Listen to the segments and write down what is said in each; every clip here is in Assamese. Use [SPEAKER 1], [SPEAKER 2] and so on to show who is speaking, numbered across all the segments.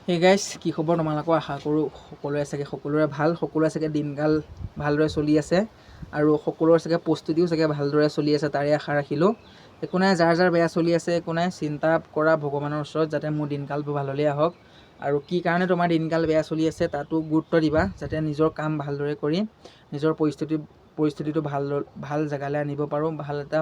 [SPEAKER 1] হে গাইছ, কি খবৰ তোমালোকৰ? আশা কৰোঁ সকলোৰে চাগে সকলোৰে ভাল, সকলোৰে চাগে দিনকাল ভালদৰে চলি আছে আৰু সকলোৰে চাগে প্ৰস্তুতিও চাগে ভালদৰে চলি আছে, তাৰে আশা ৰাখিলোঁ। একো নাই, যাৰ যাৰ বেয়া চলি আছে একো নাই, চিন্তা কৰা ভগৱানৰ ওচৰত যাতে মোৰ দিনকালবোৰ ভাললৈ আহক। আৰু কি কাৰণে তোমাৰ দিনকাল বেয়া চলি আছে তাতো গুৰুত্ব দিবা, যাতে নিজৰ কাম ভালদৰে কৰি নিজৰ পৰিস্থিতিটো ভাল ভাল জেগালৈ আনিব পাৰোঁ, ভাল এটা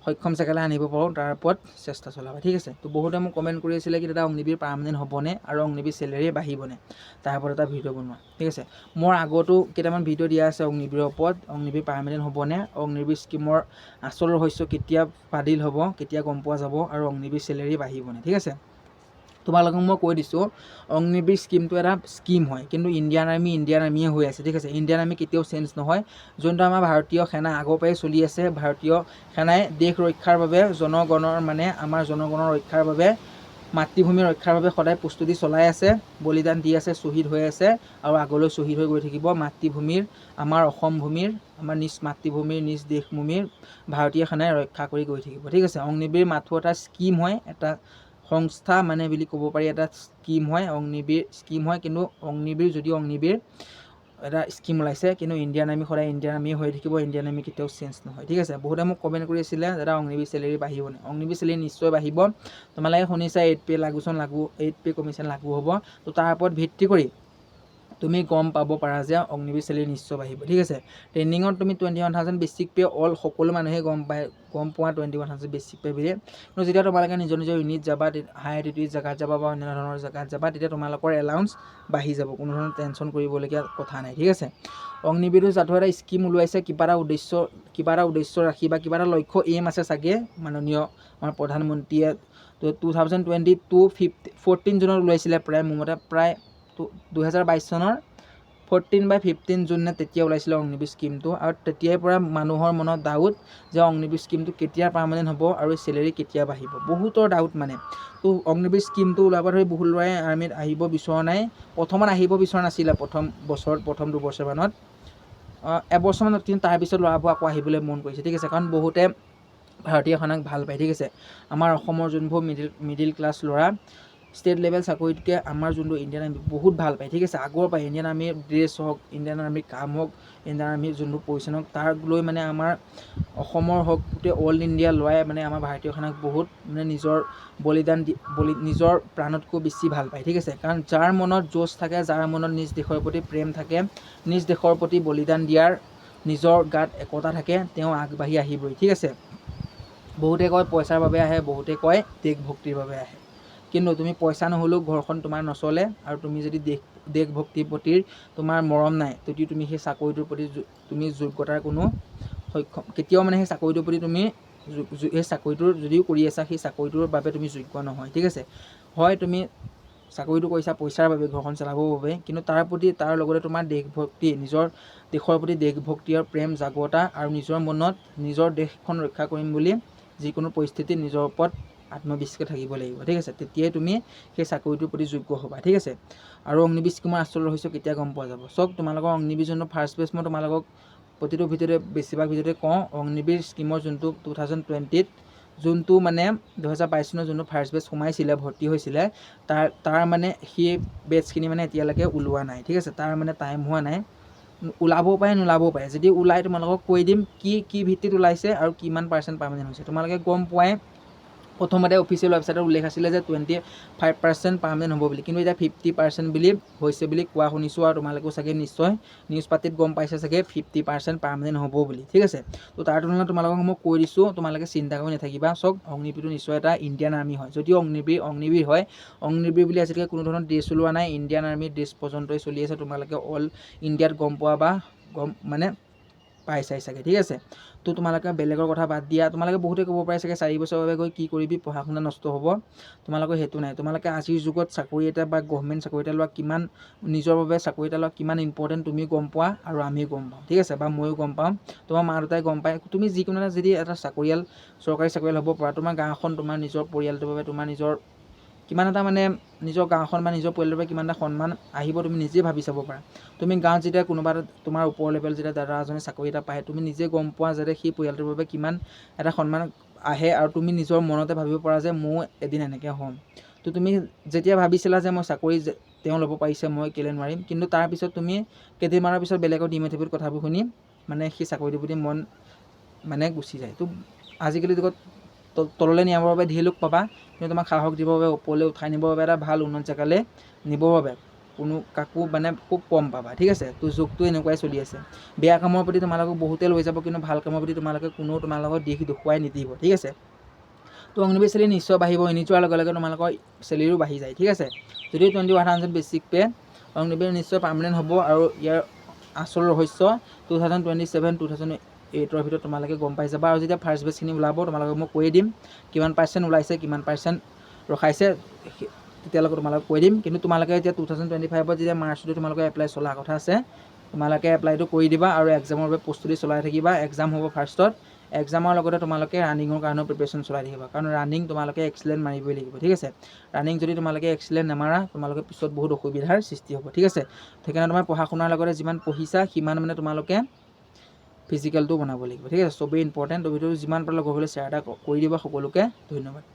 [SPEAKER 1] সক্ষম জেগালৈ আনিব পাৰোঁ, তাৰ ওপৰত চেষ্টা চলাবা, ঠিক আছে? তো বহুতে মোক কমেণ্ট কৰি আছিলে কি দাদা, অগ্নিবীৰ পাৰ্মানেণ্ট হ'বনে আৰু অগ্নিবীৰ চেলেৰি বাঢ়িবনে, তাৰ ওপৰত এটা ভিডিঅ' বনোৱা, ঠিক আছে? মোৰ আগতো কেইটামান ভিডিঅ' দিয়া আছে অগ্নিবীৰৰ ওপৰত। অগ্নিবীৰ পাৰ্মানেণ্ট হ'বনে, অগ্নিবীৰ স্কীমৰ আচল ৰহস্য কেতিয়া ফাদিল হ'ব, কেতিয়া গম পোৱা যাব আৰু অগ্নিবীৰ চেলেৰি বাঢ়িবনে, ঠিক আছে? তোমালোকক মই কৈ দিছোঁ, অগ্নিবীৰ স্কীমটো এটা স্কীম হয়, কিন্তু ইণ্ডিয়ান আৰ্মি ইণ্ডিয়ান আৰ্মিয়ে হৈ আছে, ঠিক আছে? ইণ্ডিয়ান আৰ্মি কেতিয়াও চেঞ্জ নহয়। যোনটো আমাৰ ভাৰতীয় সেনা আগৰ পৰাই চলি আছে, ভাৰতীয় সেনাই দেশ ৰক্ষাৰ বাবে, জনগণৰ মানে আমাৰ জনগণৰ ৰক্ষাৰ বাবে, মাতৃভূমি ৰক্ষাৰ বাবে সদায় প্ৰস্তুতি চলাই আছে, বলিদান দি আছে, শ্বহীদ হৈ আছে আৰু আগলৈ শ্বহীদ হৈ গৈ থাকিব। মাতৃভূমিৰ, আমাৰ অসম ভূমিৰ, আমাৰ নিজ মাতৃভূমিৰ, নিজ দেশভূমিৰ ভাৰতীয় সেনাই ৰক্ষা কৰি গৈ থাকিব, ঠিক আছে? অগ্নিবীৰ মাথো এটা স্কীম হয়, এটা সংস্থা মানে বুলি ক'ব পাৰি, এটা স্কীম হয়, অগ্নিবীৰ স্কীম হয়। কিন্তু অগ্নিবীৰ যদিও অগ্নিবীৰ এটা স্কীম ওলাইছে, কিন্তু ইণ্ডিয়ান আৰ্মি সদায় ইণ্ডিয়ান আৰ্মি হৈ থাকিব। ইণ্ডিয়ান আৰ্মি কেতিয়াও চেঞ্জ নহয়, ঠিক আছে? বহুতে মোক কমেণ্ট কৰি আছিলে, দাদা, অগ্নিবীৰ চেলেৰি বাঢ়িবনে? অগ্নিবীৰ চেলেৰি নিশ্চয় বাঢ়িব। তোমালোকে শুনিছা, এইট পে লাগু লাগু এইট পে কমিশ্যন লাগু হ'ব। তো তাৰ ওপৰত ভিত্তি কৰি তুমি গম পাব পাৰা যে অগ্নিবীৰ চেলেৰি নিশ্চয় বাঢ়িব, ঠিক আছে? ট্ৰেইনিঙত তুমি 21,000 basic pay, all সকলো মানুহে গম পায়, গম পোৱা 21,000 বেচিক পে বুলি। কিন্তু যেতিয়া তোমালোকে নিজৰ নিজৰ ইউনিট যাবা, হাই এল্টিটিউড জেগাত যাবা বা অন্যান্য ধৰণৰ জেগাত যাবা, তেতিয়া তোমালোকৰ এলাউন্স বাঢ়ি যাব। কোনো ধৰণৰ টেনশ্যন কৰিবলগীয়া কথা নাই, ঠিক আছে? অগ্নিবীৰটো যাতে এটা স্কীম ওলাইছে, কিবা এটা উদ্দেশ্য ৰাখি বা কিবা এটা লক্ষ্য, এইম আছে চাগে মাননীয় আমাৰ প্ৰধানমন্ত্ৰীয়ে। তো 2022 14 জুনত ওলাইছিলে প্ৰায়, মোৰ মতে প্ৰায় 2022 চনৰ 14 বা 15 জুন নে তেতিয়া ওলাইছিলে অগ্নিবীৰ স্কীমটো। আৰু তেতিয়াৰ পৰা মানুহৰ মনত ডাউট যে অগ্নিবীৰ স্কীমটো কেতিয়া পাৰ্মানেণ্ট হ'ব আৰু চেলেৰি কেতিয়া বাঢ়িব, বহুতৰ ডাউট মানে। তো অগ্নিবীৰ স্কীমটো ওলোৱাৰ ধৰি বহুত ল'ৰাই আৰ্মিত আহিব বিচৰা নাই। প্ৰথমত আহিব বিচৰা নাছিলে, প্ৰথম বছৰত, প্ৰথম 2 বছৰমানত, এবছৰমানত। কিন্তু তাৰপিছত ল'ৰাবোৰ আকৌ আহিবলৈ মন কৰিছে, ঠিক আছে? কাৰণ বহুতে ভাৰতীয় সেনাক ভাল পায়, ঠিক আছে? আমাৰ অসমৰ যোনবোৰ মিডিল ক্লাছ ল'ৰা, ষ্টেট লেভেল চাকৰিতকৈ আমাৰ যোনটো ইণ্ডিয়ান আৰ্মি বহুত ভাল পায়, ঠিক আছে? আগৰ পৰা ইণ্ডিয়ান আৰ্মিৰ ড্ৰেছ হওক, ইণ্ডিয়ান আৰ্মিৰ কাম হওক, ইণ্ডিয়ান আৰ্মিৰ যোনবোৰ পজিশ্যন হওক, তাৰ লৈ মানে আমাৰ অসমৰ হওক, গোটেই অল ইণ্ডিয়া ল'ৰাই মানে আমাৰ ভাৰতীয় সেনাক বহুত মানে নিজৰ বলিদান দি বলি নিজৰ প্ৰাণতকৈ বেছি ভাল পায়, ঠিক আছে? কাৰণ যাৰ মনত যুঁজ থাকে, যাৰ মনত নিজ দেশৰ প্ৰতি প্ৰেম থাকে, নিজ দেশৰ প্ৰতি বলিদান দিয়াৰ নিজৰ গাত একতা থাকে, তেওঁ আগবাঢ়ি আহিবই, ঠিক আছে? বহুতে কয় পইচাৰ বাবে আহে, বহুতে কয় দেশভক্তিৰ বাবে আহে। কিন্তু তুমি পইচা নহ'লেও ঘৰখন তোমাৰ নচলে। আৰু তুমি যদি দেশভক্তিৰ প্ৰতি তোমাৰ মৰম নাই, তেতিয়া তুমি সেই চাকৰিটোৰ প্ৰতি তুমি যোগ্যতাৰ কোনো সক্ষম কেতিয়াও মানে সেই চাকৰিটোৰ প্ৰতি তুমি সেই চাকৰিটোৰ যদিও কৰি আছা, সেই চাকৰিটোৰ বাবে তুমি যোগ্য নহয়, ঠিক আছে? হয়, তুমি চাকৰিটো কৰিছা পইচাৰ বাবে, ঘৰখন চলাবৰ বাবে, কিন্তু তাৰ প্ৰতি তাৰ লগতে তোমাৰ দেশভক্তি, নিজৰ দেশৰ প্ৰতি দেশভক্তি আৰু প্ৰেম জাগতা আৰু নিজৰ মনত নিজৰ দেশখন ৰক্ষা কৰিম বুলি যিকোনো পৰিস্থিতিত নিজৰ ওপৰত আত্মবিশ্বাস থাকিব লাগিব, ঠিক আছে? তেতিয়াই তুমি সেই চাকৰিটোৰ প্ৰতি যোগ্য হ'বা, ঠিক আছে? আৰু অগ্নিবীৰ স্কীমৰ আচল ৰহস্য কেতিয়া গম পোৱা যাব? চাওক, তোমালোকৰ অগ্নিবীৰ যোনটো ফাৰ্ষ্ট বেচ, মই তোমালোকক প্ৰতিটো ভিডিঅ'তে, বেছিভাগ ভিডিঅ'তে কওঁ, অগ্নিবীৰ স্কীমৰ যোনটো 2020ত যোনটো মানে 2022 চনৰ যোনটো ফাৰ্ষ্ট বেচ সোমাইছিলে, ভৰ্তি হৈছিলে, তাৰ তাৰ মানে সেই বেটছখিনি মানে এতিয়ালৈকে ওলোৱা নাই, ঠিক আছে? তাৰ মানে টাইম হোৱা নাই। ওলাবও পাৰে, নোলাবও পাৰে। যদি ওলাই তোমালোকক কৈ দিম কি কি ভিত্তিত ওলাইছে আৰু কিমান পাৰ্চেণ্ট পাৰ্মানেণ্ট হৈছে। তোমালোকে গম পোৱাই, প্ৰথমতে অফিচিয়েল ৱেবছাইটত উল্লেখ আছিলে যে 25% পাৰ্মানেণ্ট হ'ব বুলি, কিন্তু এতিয়া 50% বুলি হৈছে বুলি কোৱা শুনিছোঁ। আৰু তোমালোকেও চাগে নিশ্চয় নিউজ পাতিত গম পাইছে চাগে 50% পাৰ্মানেণ্ট হ'ব বুলি, ঠিক আছে? তো তাৰ তুলনাত তোমালোকক মই কৈ দিছোঁ, তোমালোকে চিন্তা কৰি নাথাকিবা। চাওক, অগ্নিবীৰটো নিশ্চয় এটা ইণ্ডিয়ান আৰ্মি হয়। যদিও অগ্নিবীৰ অগ্নিবীৰ হয়, অগ্নিবীৰ বুলি আজিলৈকে কোনো ধৰণৰ ড্ৰেছ ওলোৱা নাই। ইণ্ডিয়ান আৰ্মিৰ ড্ৰেছ পৰ্যন্তই চলি আছে। তোমালোকে অল ইণ্ডিয়াত গম পোৱা বা গম মানে পাইছাই চাগে, ঠিক আছে? তো তোমালোকে বেলেগৰ কথা বাদ দিয়া। তোমালোকে বহুতে ক'ব পাৰে চাগে, 4 বছৰৰ বাবে গৈ কি কৰিবি, পঢ়া শুনা নষ্ট হ'ব। তোমালোকৰ সেইটো নাই। তোমালোকে আজিৰ যুগত চাকৰি এটা বা গভমেণ্ট চাকৰি এটা লোৱা কিমান, নিজৰ বাবে চাকৰি এটা লোৱা কিমান ইম্পৰ্টেণ্ট তুমি গম পোৱা আৰু আমিও গম পাওঁ, ঠিক আছে? বা ময়ো গম পাওঁ, তোমাৰ মা দেউতাই গম পায়। তুমি যিকোনো এটা যদি এটা চাকৰিয়াল, চৰকাৰী চাকৰিয়াল হ'ব পৰা, তোমাৰ গাঁওখন, তোমাৰ নিজৰ পৰিয়ালটোৰ বাবে তোমাৰ নিজৰ কিমান এটা মানে নিজৰ গাঁওখন বা নিজৰ পৰিয়ালটোৰ বাবে কিমান এটা সন্মান আহিব, তুমি নিজে ভাবি চাব পাৰা। তুমি গাঁৱত যেতিয়া কোনোবা এটা তোমাৰ ওপৰ লেভেল যেতিয়া দাদা এজনে চাকৰি এটা পায়, তুমি নিজে গম পোৱা যাতে সেই পৰিয়ালটোৰ বাবে কিমান এটা সন্মান আহে আৰু তুমি নিজৰ মনতে ভাবিব পাৰা যে ময়ো এদিন এনেকৈ হ'ম। তো তো তুমি যেতিয়া ভাবিছিলা যে মই চাকৰি তেওঁ ল'ব পাৰিছে, মই কেলৈ নোৱাৰিম? কিন্তু তাৰপিছত তুমি কেইদিনমানৰ পিছত বেলেগৰ ডিম'টিভেট কথাবোৰ শুনি মানে সেই চাকৰিটোৰ প্ৰতি মন মানে গুচি যায়। তো আজিকালি যুগত তললৈ নিয়াবৰ বাবে ধেৰ লোক পাবা, কিন্তু তোমাক সাহস দিবৰ বাবে, ওপৰলৈ উঠাই নিবৰ বাবে, এটা ভাল উন্নত জেগালৈ নিবৰ বাবে কোনো কাকো মানে খুব কম পাবা, ঠিক আছে? তো যুগটো এনেকুৱাই চলি আছে। বেয়া কামৰ প্ৰতি তোমালোকক বহুতে লৈ যাব, কিন্তু ভাল কামৰ প্ৰতি তোমালোকে কোনেও তোমালোকক দিশ দেখুৱাই নিদিব, ঠিক আছে? তো অগ্নিবীৰ চেলেৰি নিশ্চয় বাঢ়িব। ইউনিট যোৱাৰ লগে লগে তোমালোকৰ চেলেৰিও বাঢ়ি যায়, ঠিক আছে? যদিও 21,000 basic pay, Agniveer নিশ্চয় পাৰ্মানেণ্ট হ'ব আৰু ইয়াৰ আচল ৰহস্য 2027, 2008ৰ ভিতৰত তোমালোকে গম পাই যাবা। আৰু যেতিয়া ফাৰ্ষ্ট বেটছখিনি ওলাব, তোমালোকক মই কৈয়ে দিম কিমান পাৰ্চেণ্ট ওলাইছে, কিমান পাৰ্চেণ্ট ৰখাইছে, তেতিয়ালৈকে তোমালোকক কৈ দিম। কিন্তু তোমালোকে এতিয়া 2025ত যেতিয়া মাৰ্চতো তোমালোকে এপ্লাই চলা কথা আছে, তোমালোকে এপ্লাইটো কৰি দিবা আৰু এক্সামৰ বাবে প্ৰস্তুতি চলাই থাকিবা। এক্সাম হ'ব ফাৰ্ষ্টত। এক্সামৰ লগতে তোমালোকে ৰানিঙৰ কাৰণেও প্ৰিপেৰেশ্যন চলাই থাকিবা, কাৰণ ৰানিং তোমালোকে এক্সিলেণ্ট মাৰিবই লাগিব, ঠিক আছে? ৰানিং যদি তোমালোকে এক্সিলেণ্ট নামাৰা, তোমালোকে পিছত বহুত অসুবিধাৰ সৃষ্টি হ'ব, ঠিক আছে? সেইকাৰণে তোমাৰ পঢ়া শুনাৰ লগতে যিমান পঢ়িছা, সিমান মানে তোমালোকে ফিজিকেলটোও বনাব লাগিব, ঠিক আছে? চবেই ইম্পৰ্টেণ্ট। তো ভিডিঅ'টো যিমান পাৰে লগৰ শ্বেয়াৰ এটা কৰি দিবা সকলোকে। ধন্যবাদ।